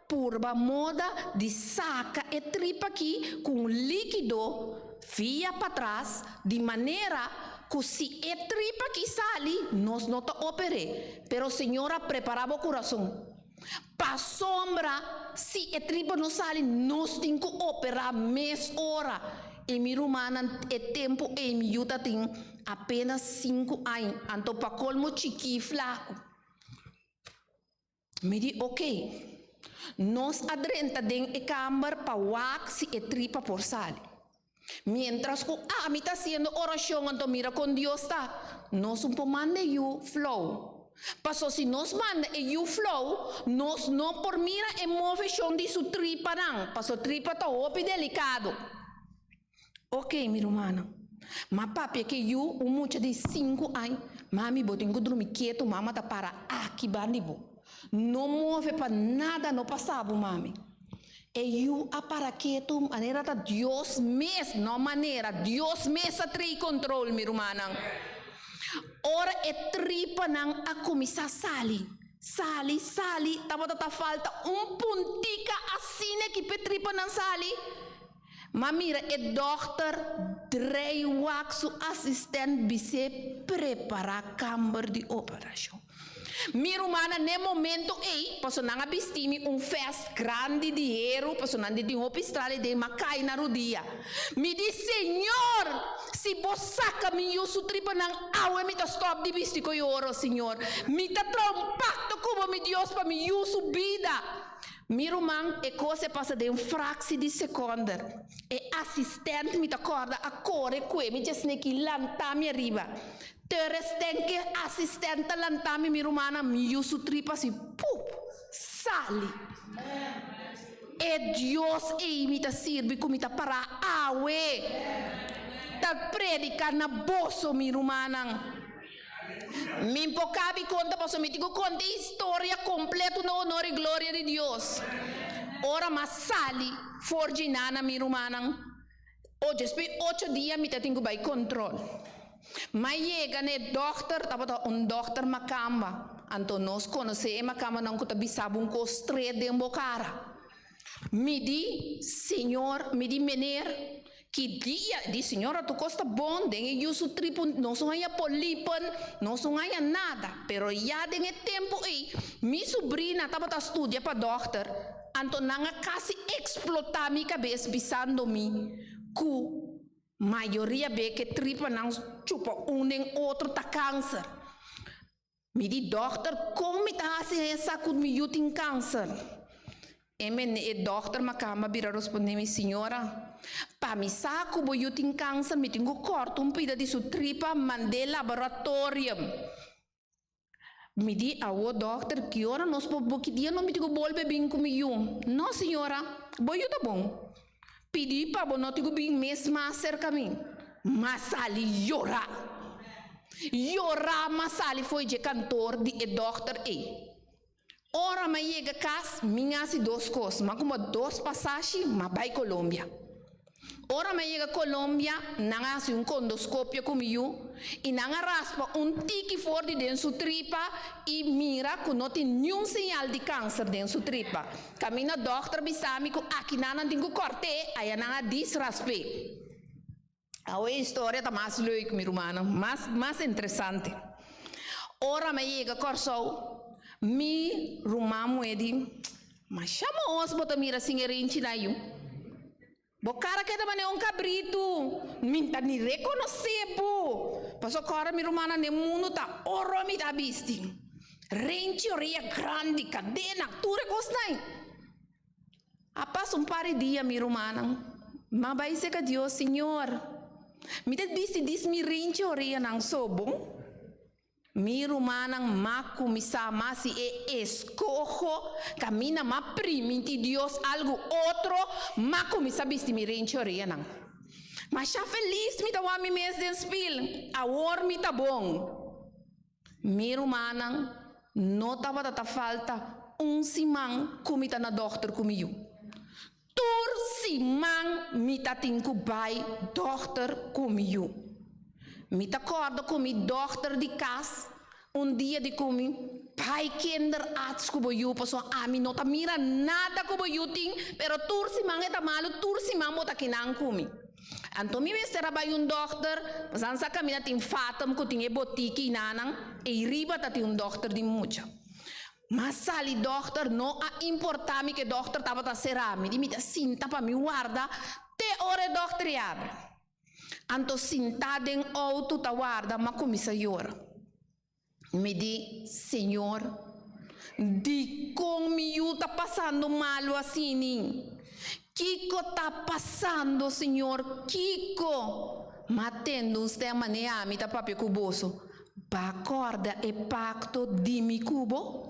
purba moda di saka e trip aki ku un líkido via patras, di manera ku si e trip aki sali, nos no ta oper'é. Pero señora, prepará bo kurason. Pasobra si e tripa no sali, nos tin ku operá mes ora. I mi rumannan, e tempu ei mi yu ta tin apenas sinku aña, anto pa kolmo chikí flaku. Mi di, Oké. Nos a drenta den e kamber pa wak si e tripa por sali. Miéntras ku ami ta hasiendo orashon anto mira kon Dios ta, nos un por manda e yu flou. Paso si nos manda e yu flou, nos no por mira e moveshon di su tripanan, paso tripa ta hopi delikado. Ok, mi rumannan. M'a papia ku e yu, un mucha di sinku aña, Mami, bo tin ku drumi ketu, mama ta para aki banda di bo. No move pa nada no pasa bo, mami. E yu a para ketu manera ta Dios mes, no manera, Dios mes a trei control, mi rumannan. Ora e tripanan a cuminsa sali, sali, sali, tabata ta falta un puntica asina ki p'e tripanan sali. M'a mira e dokter drei wak su asistent bis'é prepara kamber di operashon. Mi rumannan n'e momento ei, pasobra nan a bisti mi un fèst grandi di heru, pasobra nan di tin hopi strali den, m'a kai na rudia. Mi di, Señor, si bo saka mi yu su tripanan awe mi ta stòp di bisti ku e oro, Señor. Mi ta traha un pakto ku bo, mi Dios, pa mi yu su bida. Mi ruman, e kos e pasa den un fraksie di sekònder. E asistènt mi ta kòrda a kore kue mi djesneki lanta mi ariba. Teresten ke asistènt ta lanta mi, mi rumannan, mi yu su tripa si pup, sali. E Dios ei mi ta sirbi ku mi ta pará awe ta prediká na boso, mi rumannan. Mi por kabi konta pasobra mi tin ku konta e historia kompleto na honor i gloria di Dios. Ora m'a sali for dje nana, mi rumannan, o despues ocho dia mi ta tin ku bai kontrol. M'a yega na e dòkter, tabata un dòkter makamba. Anto nos konosé e makambanan ku ta bisa bo un kos stret den bo kara. Mi di, Señor, mi di, Meneer, ki dia? Di, Señora, tur kos ta bon, den e yu su tripu nos no haña polipen, nos no haña nada. Pero ya den e tempu ei, mi subrina tabata studia pa dòkter, anto nan a kasi eksplotá mi kabes bisando mi ku mayoria be ke tripanan chupa un den otro ta kanser. Mi di dòkter, kon mi ta hasi haña sa ku mi yu tin kanser? E mende e dòkter makamba bira rospondé mi, Señora, pa mi sa ku bo yu tin kanser mi tin ku kòrta un pida di su tripa mand'é laboratorium. Mi di, Awo dòkter, ki ora nos por bo ki dia no mi tin ku bolbe bin ku mi yu? No señora, bo yu ta bon. Pidi pa bo no tin ku bin mes mas serka mi. M'a sali yora. Yora m'a sali fo'i dje kantor di e dòkter ei. Ora m'a yega kas, mi hasi dos kos, m'a kumpra dos pasashi, m'a bai Colombia. Ora m'a yega Colombia, nan a hasi un kondoskopio ku mi yu i nan a raspa un tiki for di den su tripa i mira ku no tin niun señal di kanser den su tripa. Kaminda dòkter bisa mi ku akinan nan tin ku kòrt'é, aya nan a disrasp'é. Awe e historia ta mas leuk, mi rumannan, mas mas interesante. Ora mi a yega Kòrsou, mi ruman muhé di, Masha moos bo ta mira sin e renchi na yu. Bo kara keda manera un kabritu, mi ta ni rekonosé bo. Pasobra kòrda mi rumannan den mundu ta oro mi ta bisti. Renchi orea grandi, kadena, tur e kosnan. A pasa un par di dia mi rumannan, m'a bai seka Dios, Señor, mi ta bisti dis mi rinchi oreanan so bon? Mi rumannan m'a kuminsá mas si e eskoho kaminda m'a priminti Dios algu otro, m'a kuminsá bisti mi rinchi oreanan. Masha felis mi ta wak mi mes den spil, awor mi ta bon. Mi rumannan no tabata ta falta un siman ku mi ta na dòkter ku mi yu. Tur siman mi ta tin ku bai dòkter ku mi yu. Mi ta kòrda ku mi dòkter di kas un dia di ku mi, Bai kinderarts ku bo yu pasobra ami no ta mira nada ku bo yu tin, pero tur siman e ta malu, tur siman bo ta kinan ku mi. Anto mi mester a bai un dòkter, pasobra sa kaminda tin Fatum ku tin e botiki nanan, ei riba ta tin un dòkter di mucha. M'a sali dòkter, no a importá mi ku e dòkter tabata será, mi di mi ta sinta pa mi warda te ora e dòkter yabri. Anto sintá den outo ta warda m'a kuminsá yora. Mi di, Señor, dikon mi yu ta pasando malu asini? Kiko ta pasando, Señor? Kiko? M'a tende un stèm manera ami ta papia ku boso, Ba kòrda e pakto di mi ku bo?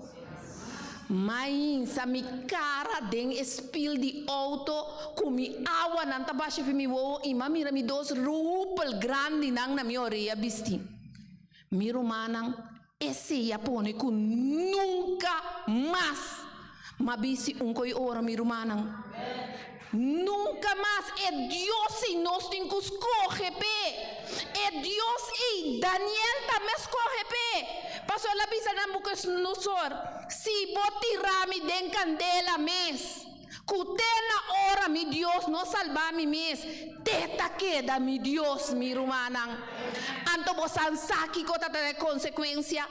M'a hinsa mi kara den e spil di outo ku mi awanan ta basha fi mi wowo i m'a mira mi dos rupel grandinan na mi orea bistí. Mi rumannan, esei a pone ku nunka mas m'a bisti un ko'i oro, mi rumannan. Nunka mas! E Dios ei nos tin ku skohe p'e. E Dios ei Daniel tambe a skohe p'e. Pasobra el a bisa Nabucodonosor, Si bo tira mi den kandela mes, Ku te na ora mi Dios no salba mi mes, te ta keda mi Dios, mi rumannan. Anto bo san sa kiko ta ta e konsekuensia?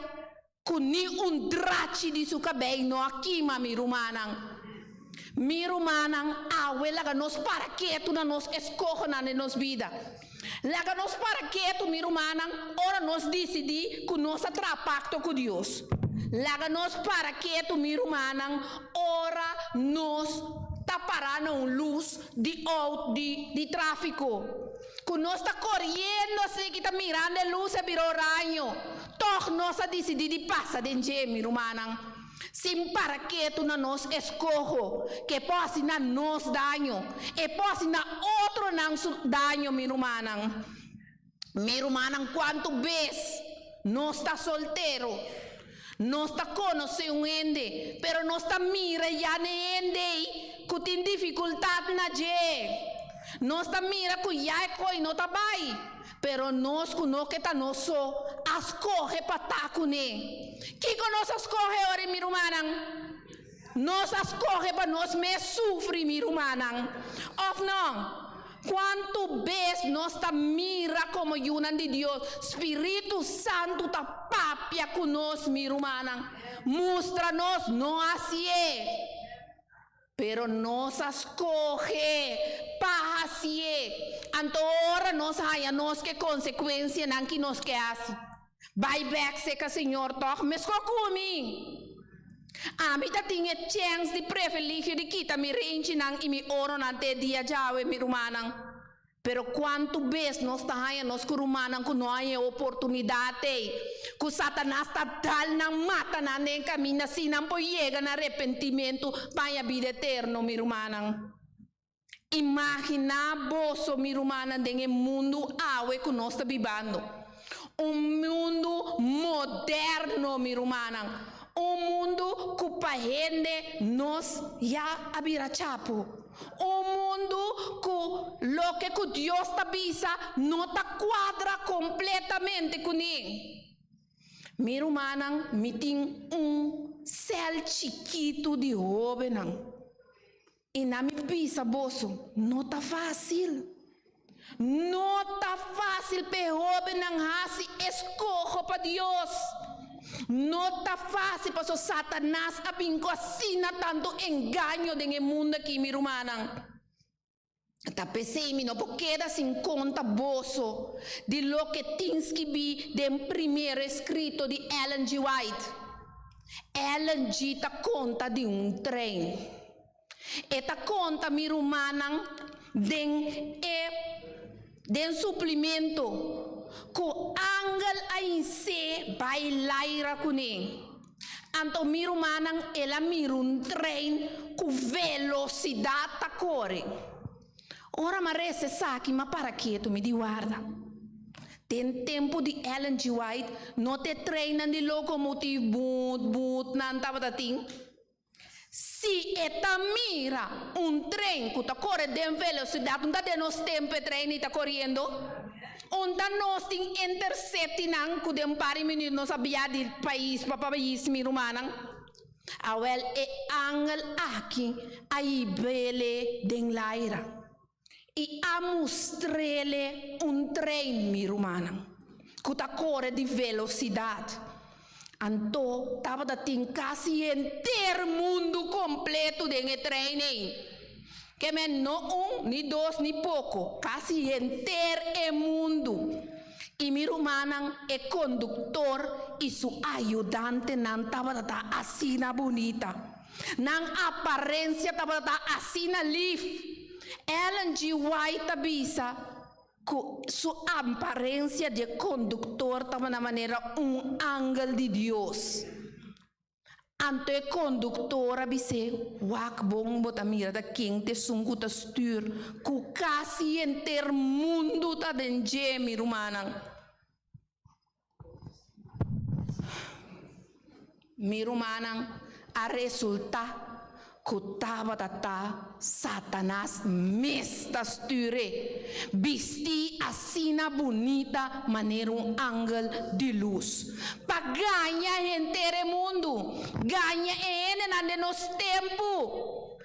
Ku ni un drachi di su kabei no a kima, mi rumannan. Mi rumannan, awe laga nos para ketu na nos eskohonan den nos bida. Laga nos para ketu, mi rumannan, ora nos disidí ku nos a traha pakto ku Dios. Laga nos para ketu, mi rumannan, ora nos ta pará na un lus di out di di tráfiko. Ku nos ta koriendo asina ki ta mirando e lus a bira oraño, tòg nos a disidí di pasa den dje, mi rumannan, sin para ketu na nos eskoho, ku e por hasi na nos daño, e por hasi na otronan su daño, mi rumannan. Mi rumannan, kuantu bes nos ta soltero, nos ta konosé un hende, pero nos ta mira ya n'e hende ei ku tin difikultat na dje. Nos ta mira ku ya e koi no ta bai, pero nos ku no ke ta nos so a skohe pa ta kuné. Kiko nos a skohe ora, mi rumannan? Nos a skohe pa nos mes sufri, mi rumannan, òf no? Kuantu bes nos ta mira komo yunan di Dios, Spiritu Santu ta papia ku nos, mi rumannan, mustra nos no hasié, pero nos a skohe pa hasié. Anto ora nos haña nos ke konsekuensianan ki nos ke hasi? Bai bek seka Señor tòg, meskó ku mi. Ami ta tin e chèns di preveligio di kita mi renchinan i mi oronan te e dia djawe, mi rumannan. Pero kuantu bes nos ta haña nos ku rumannan ku no haña e oportunidat ei, ku Satanas ta dal nan mata nan den e kaminda sin nan por yega na arepentimentu pa haña bida eterno, mi rumannan? Imaginá boso, mi rumannan, den e mundu awe ku nos ta bibando. Un mundu moderno, mi rumannan. Un mundu ku pa hende nos ya a bira chapu. Un mundu ku loke ku Dios ta bisa no ta kuadra kompletamente kuné. Mi rumannan, mi tin un sèl chikitu di hóbennan. I na mi bisa boso, no ta fásil. No ta fásil p'e hóbennan hasi eskoho pa Dios. No ta fásil pasobra Satanas a bin ku asina tantu engaño den e mundu akí, mi rumannan. Ta p'esei mi no por keda sin konta boso di loke tin skibí den primer eskrito di Ellen G. White. Ellen G. ta konta di un trein. E ta konta mi rumannan den e den suplimento ku angel a hins'é bai laira kuné. Anto mi rumannan el a mira un trein ku velosidat ta kore. Ora m'a resa esaki m'a para ketu, mi di warda. Den tempu di Ellen G. White no t'e treinnan di lokomotif boot boot nan tabata tin. Si e ta mira un trein ku ta kore den velosidat, un ta den nos tempu e trein ei ta koriendo? Un ta nos tin intercity-nan ku den un par di minüt nos a bia di pais pa pais, mi rumannan? Awèl, e angel aki a hib'ele den laira i a mustr'ele un trein, mi rumannan, ku ta kore di velosidat. Anto tabata tin kasi henter mundu kompletu den e trein ei. Ke men no un, ni dos, ni poko, kasi henter e mundu. I mi rumannan, e konduktor i su ayudantenan tabata ta asina bunita. Nan aparensia tabata ta asina lif. Ellen G. White ta bisa ku su aparensia di e konduktor tabata manera un angel di Dios. Anto e konduktor a bis'é, Wak bon bo ta mira ta ken t'esun ku ta stür ku kasi henter mundu ta den dje, mi rumannan. Mi rumannan, a resultá ku tabata ta Satanas mes ta stür'é, bistí asina bunita manera un angel di lus, pa gaña henter e mundu, gaña e hendenan den nos tempu.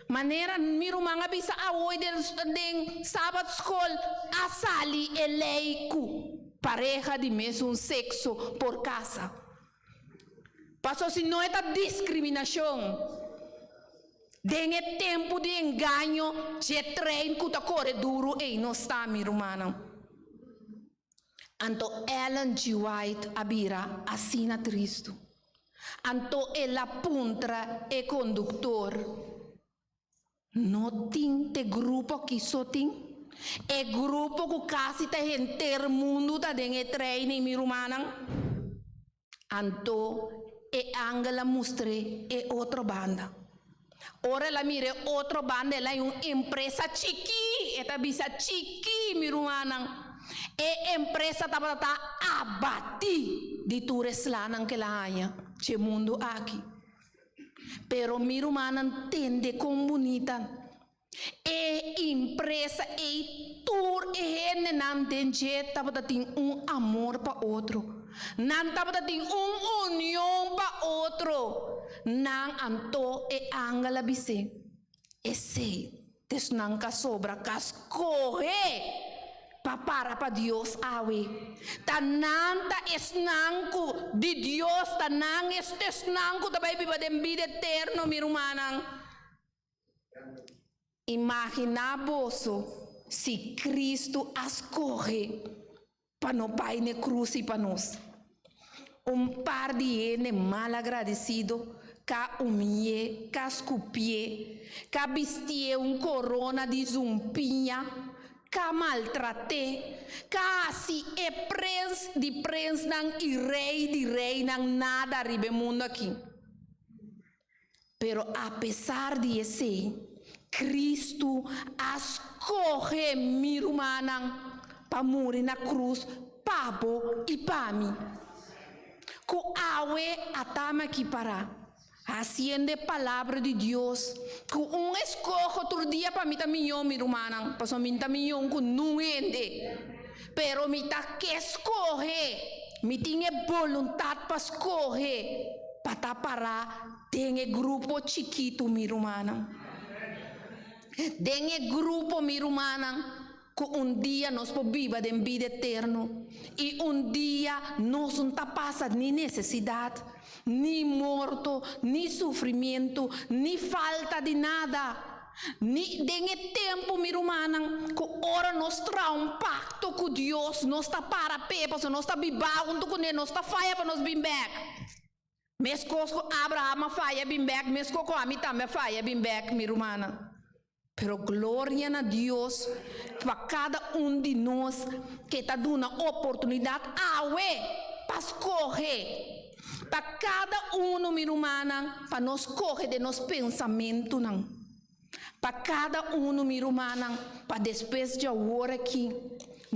Manera mi ruman a bisa awoy den den Sabat Skol, a sali e lei ku pareha di mesun sekso por kasa. Paso si no e ta diskriminashon. Den e tempu di engaño dje trein ku ta kore duru ei no sta, mi rumannan. Anto Ellen G. White a bira asina tristu. Anto el a puntra e konduktor, No tin te grupo aki so tin? E grupo ku kasi ta henter mundu ta den e trein ei mi rumannan. Anto e angel a mustr'é e otro banda. Ora el a mira e otro banda el a haña un empresa chikí, e ta bisa chikí mi rumannan. E empresa tabata ta abatí di tur e slanan ku el a haña dje mundu aki. Pero mi rumannan tende kon bunita e impresa ei tur e hendenan den dje tabata tin un amor pa otro. Nan tabata tin un union pa otro. Nan anto e angel a bis'é, Esei t'esnan k'a sobra k'a skohe pa para pa Dios awe. Ta nan ta esnan ku di Dios, ta nan es t'esnan ku ta bai biba den bida eterno, mi rumannan. Imaginá boso si Kristu a skohe pa no bai n'e krus i pa nos. Un par di hende malagradesido ka humi'é, ka skupié, ka bistié un korona di zumpiña, ka maltrat'é, ka hasi e prens di prensnan i rei di reinan nada riba e mundu aki. Pero apesar di esei, Kristu a skohe mi rumannan pa muri na krus pa bo i pa mi. Ku awe a tama aki pará, hasiendo e Palabra di Dios ku un eskoho tur dia pa mi ta mihó, mi rumannan, pasobra mi no ta mihó ku nun hende, pero mi ta ke skohe, mi tin e boluntat pa skohe. Pa ta pará den e grupo chikitu, mi rumannan. Den e grupo, mi rumannan, ku un dia nos por biba den bida eterno i un dia nos no ta pasa ni nesesidat, ni morto, ni sufrimientu, ni falta di nada. Ni den e tempu, mi rumannan, ku ora nos traha un pakto ku Dios, nos ta para p'e, pasobra nos ta bibá huntu kuné, nos ta faya pa nos bin bèk. Meskos ku Abraham a faya bin bèk, meskos ku ami tambe a faya bin bèk, mi rumannan. Pero gloria na Dios pa kada un di nos ke ta duna oportunidat awe pa skohe. Pa kada uno, mi rumannan, pa nos skohe den nos pensamentunan. Pa kada uno, mi rumannan, pa despues djawor aki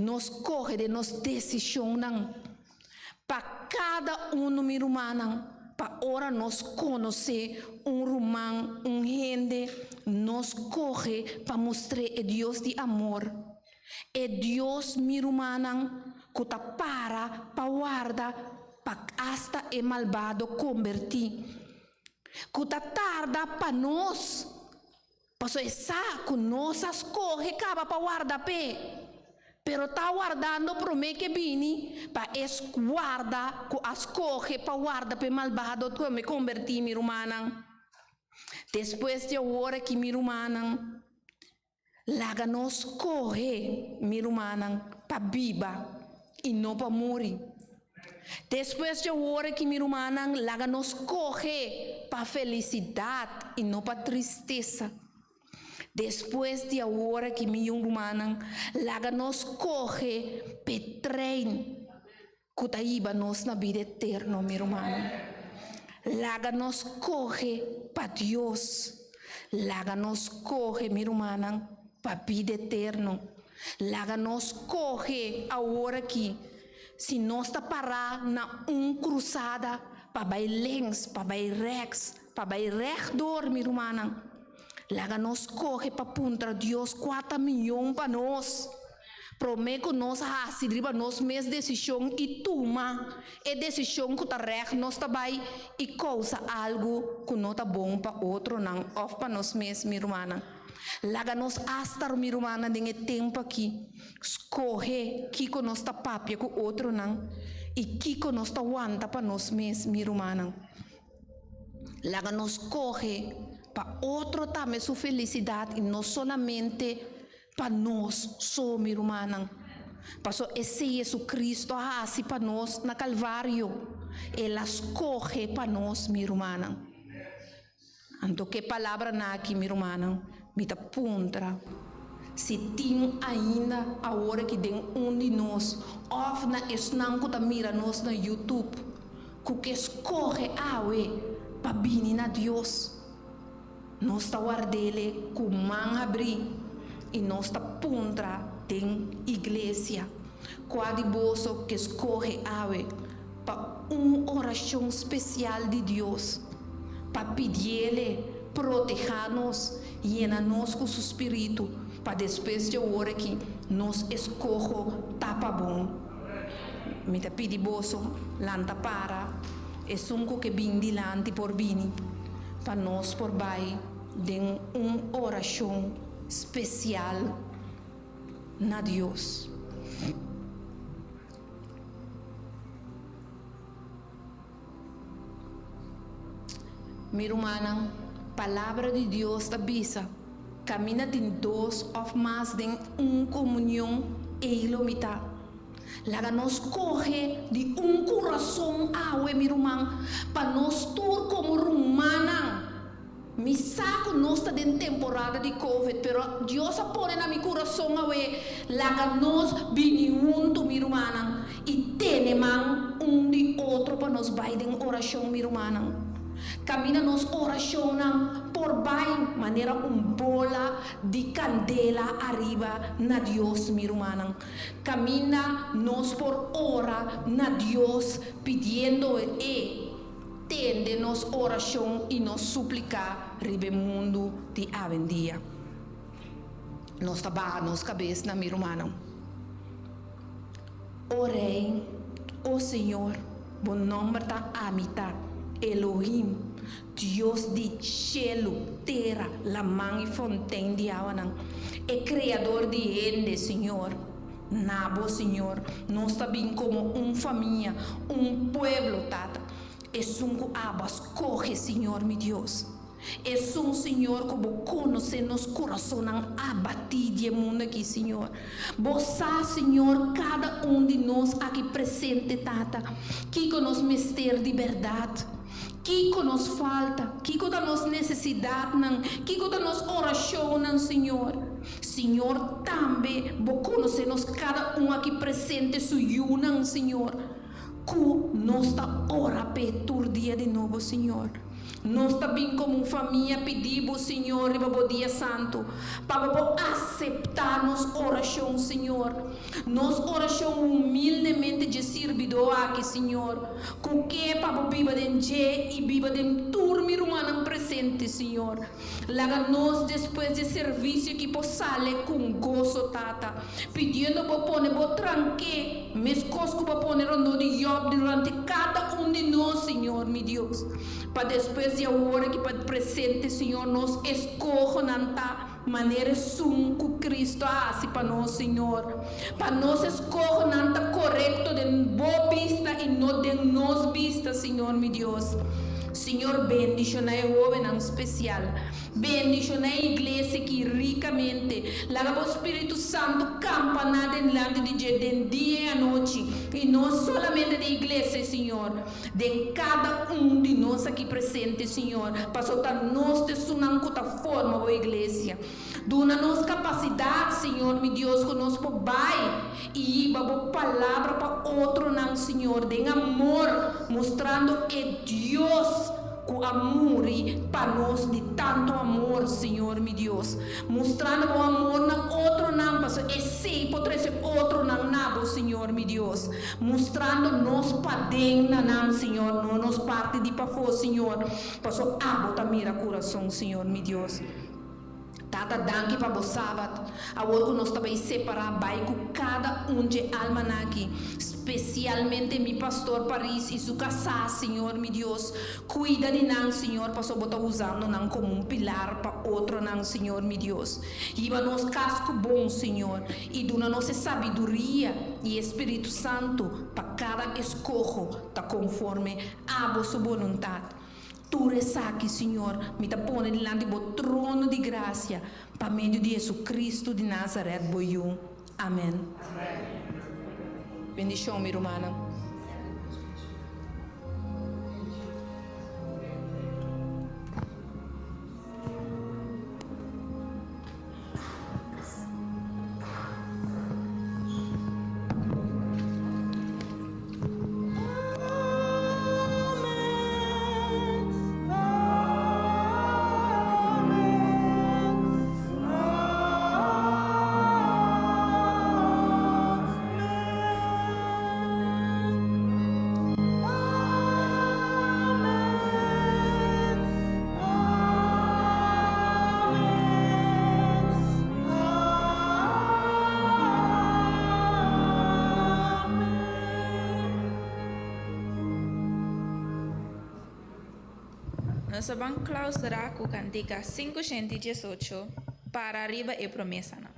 nos skohe den nos desishonnan. Pa kada uno, mi rumannan, pa ora nos konosé un ruman, un hende, nos kohe pa mustr'é e Dios di amor. E Dios, mi rumannan, ku ta para pa warda pa asta e malbado kombertí, ku ta tarda pa nos, pasobra e sa ku nos a skohe kaba pa warda p'e, pero ta wardando promé ku e bini pa e warda ku a skohe pa warda p'e malbado tambe kombertí, mi rumannan. Despues di awor aki, mi rumannan, Laga nos skohe, mi rumannan, pa biba i no pa muri. Despues dje ora ki, mi rumannan, laga nos skohe pa felisidat i no pa tristesa. Despues di awor aki, mi yun rumannan, laga nos skohe p'e trein ku ta hiba nos na bida eterno, mi rumannan. Laga nos kohe pa Dios. Laga nos kohe, mi rumannan, pa bida eterno. Laga nos kohe awor aki, si nos ta pará na un krusada pa bai links, pa bai rèks, pa bai rèchtdor, mi rumannan. Laga nos kohe pa puntra Dios kua ta miyon pa nos. Promé ku nos hasi riba nos mes desishon i tuma e desishon ku ta règt nos ta bai i kousa algu ku no ta bon pa otronan òf pa nos mes, mi rumannan. Laga nos asta, mi rumannan, den e tempu akí skohe kiko nos ta papia ku otronan i kiko nos ta wanta pa nos mes, mi rumannan. Laga nos skohe pa otro tambe su felisidat i no solamente Pa nos so, mi rumannan. Paso esei JesuCristo a hasi pa nos na Calvario. El a skohe pa nos, mi rumannan. Anto ku e palabranan aki, mi rumannan, mi ta puntra si tin ainda awor aki den un di nos òf na esnan ku ta mira nos na YouTube ku ke skohe awe pa bini na Dios. Nos ta ward'Ele ku man habrí i nos ta puntra den iglesia, Kua di boso ke skohe awe pa un orashon spesial di Dios, pa pidi'Ele protehá nos, yena nos ku su spiritu, pa despues dje ora aki nos eskoho ta pa bon? Mi ta pidi boso, lanta para, esun ku ke bin dilanti por bini, pa nos por bai den un orashon spesial na Dios. Mi rumannan, Palabra di Dios ta bisa, Kaminda tin dos òf mas den un komunion, ei lo mi ta. Laga nos kohe di un kurason awe, mi ruman, pa nos tur komo rumannan. Mi sa ku nos ta den temporada di Covid, pero Dios a pone na mi kurason awe, laga nos bini huntu, mi rumannan, i tene man un di otro pa nos bai den orashon, mi rumannan. Kaminda nos orashonnan por bai manera un bola di kandela ariba na Dios, mi rumannan. Kaminda nos por ora na Dios pidiendo E tende nos orashon i nos supliká riba e mundu di awendia. Nos ta baha nos kabes na mi rumannan. O Rei, o Señor, bo nòmber ta Ami Ta, Elohim, Dios di shelu, tera, laman i fontein di awanan, e Kreador di hende, Señor. Na bo, Señor, nos ta bin komo un famia, un pueblo, Tata. Esun ku abo a skohe, Señor mi Dios. Esun, Señor, ku bo konosé nos kurasonnan abatí di e mundu akí, Señor. Bo sa, Señor, kada un di nos aki presente, Tata, kiko nos mester di bèrdat, kiko nos falta, kiko ta nos nesesidatnan, kiko ta nos orashonnan, Señor. Señor, tambe bo konosé nos kada un aki presente su yunan, Señor, ku nos ta ora p'e tur dia di nobo, Señor. Nos ta bin komo un famia pidi bo, Señor, riba bo dia santu, pa bo por aseptá nos orashon, Señor. Nos orashon humildemente dje sirbidó aki, Señor, ku ke pa bo biba den dje i biba den tur mi rumannan presente, Señor. Laga nos despues dje servisio aki por sale ku un goso, Tata, pidiendo bo pone bo tranke, meskos ku bo a pone rondó di Job durante kada un di nos, Señor mi Dios, pa despues di awor aki pa presente, Señor, nos eskohonan ta manera esun ku Cristo a hasi pa nos, Señor, pa nos eskohonan ta korekto den bo bista i no den nos bista, Señor mi Dios. Señor bendiciona e hobennan special. Bendiciona e iglesia aki ricamente. Laga bo Spiritu Santo campa na denlanti di dje den dia y anochi. Y no solamente den iglesia, Señor, den cada un di nos aki presente, Señor, paso ta nos ta esunnan cu ta forma bo iglesia. Duna nos capacidad, Señor mi Dios, cu nos por bay y hiba bo palabra pa otronan, Señor, den amor, mustrando e Dios cu a muri pa nos di tanto amor, Señor mi Dios. Mustrando bo amor na otronan, pasobra esey por trece otronan na bo, Señor mi Dios. Mustrando nos paden na nan, Señor, no nos parti di pafó, Señor, pasobra abo ta mira curason, Señor mi Dios. Tata danki pa bo Sabat, awor ku nos ta bai separá bai ku kada un dje almanan aki, spesialmente mi pastor Paris i su kasá, Señor mi Dios, kuida di nan, Señor, paso bo ta usando nan komo un pilar pa otronan, Señor mi Dios. Hiba nos kas ku bon, Señor, i duna nos e sabiduria i e Spiritu Santu pa kada eskoho ta konforme abo su boluntat. Tur esaki, Señor, mi ta pone dilanti bo trono di grasia, pa medio di Jesucristo di Nazaret, bo Yu. Amen. Bendicion, mi rumannan. Nos a ban clausura cu cantica 518, Para riba e promesanan.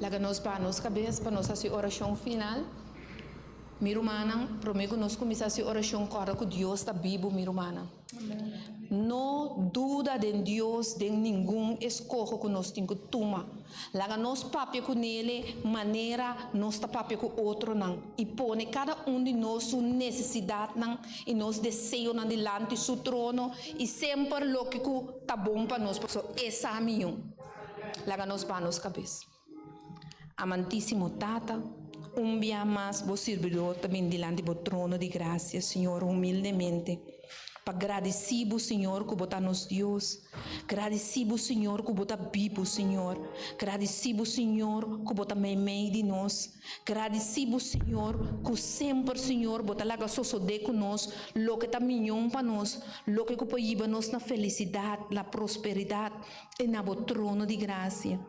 Laga nos baha nos kabes pa nos hasi orashon final. Mi rumannan, promé ku nos kuminsá hasi orashon, kòrda ku Dios ta bibu, mi rumannan. No duda den Dios den ningun eskoho ku nos tin ku tuma. Laga nos papia ku Nele manera nos ta papia ku otronan i pone kada un di nos su nesesidatnan i nos deseonan dilanti su trono i semper loke ku ta bon pa nos, pasobra e sa mion. Laga nos baha nos kabes. Amantísimo Tata, un bia mas bo sirbidor ta bin dilanti bo trono di grasia, Señor, humildemente, pa gradisí bo, Señor, ku bo ta nos Dios. Gradisí bo, Señor, ku bo ta bibu, Señor. Gradisí bo, Señor, ku bo ta meimei di nos. Gradisí bo, Señor, ku semper, Señor, bo ta laga sosodé ku nos loke ta miñon pa nos, loke ku por yiba nos na felisidat, na prosperidat i na bo trono di grasia.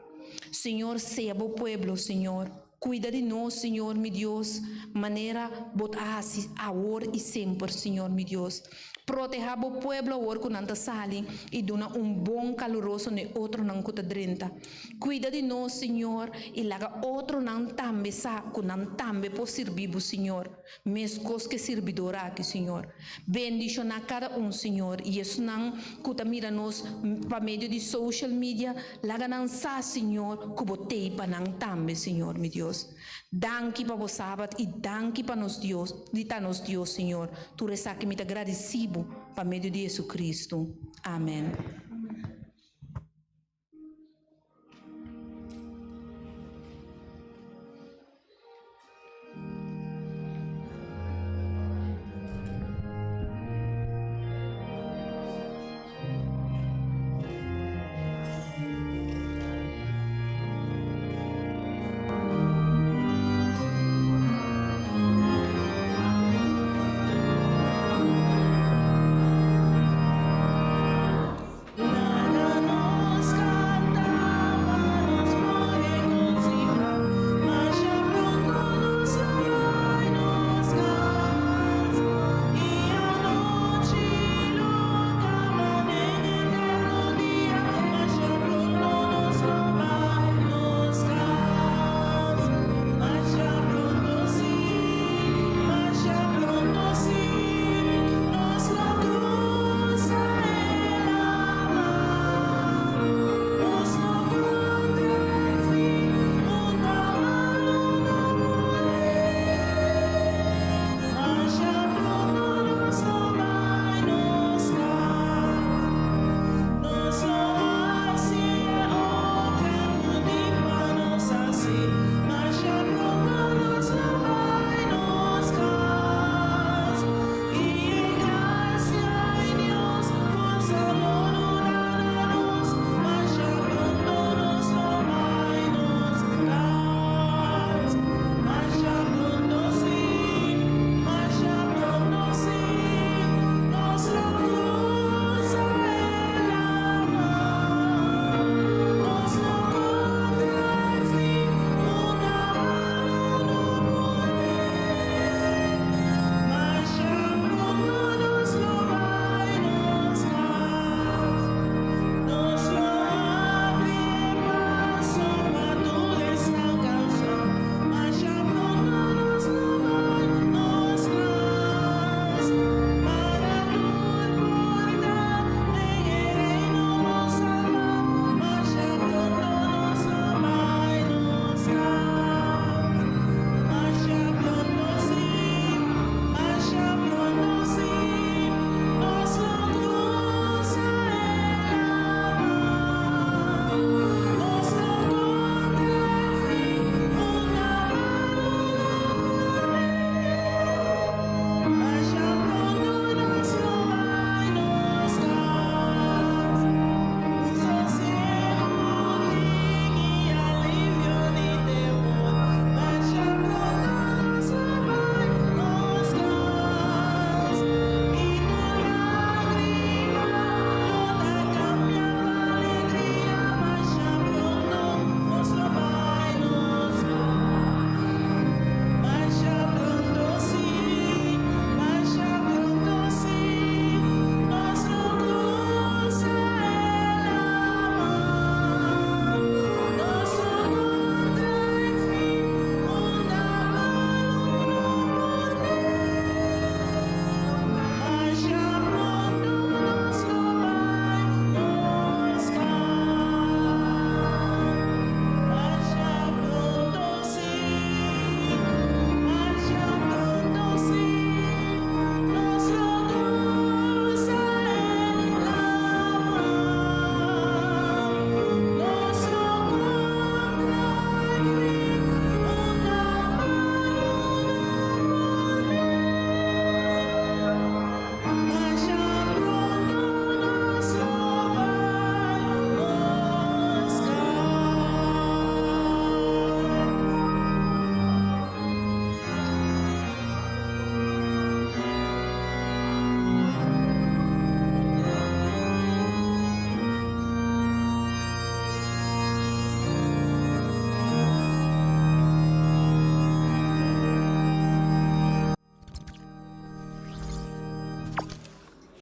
Señor, sea bo pueblo, Señor. Cuida di nos, Señor mi Dios, manera bo ta haci awor y semper, Señor mi Dios. Proteha bo pueblo awor cu nan ta sali y duna un bon caluroso n'e otronan cu ta drenta. Cuida di nos, Señor, y laga otronan tambe sa cu nan tambe por sirbi bo, Señor. Meskos ku e sirbidor aki, Señor. Bendishoná kada un, Señor, i esnan ku ta mira nos pa medio di social media, laga nan sa, Señor, ku Bo t'ei pa nan tambe, Señor, mi Dios. Danki pa Bo Sabat i danki pa nos Dios, di ta nos Dios, Señor. Tur esaki mi ta gradisí Bo pa medio di Jesucristo. Amen.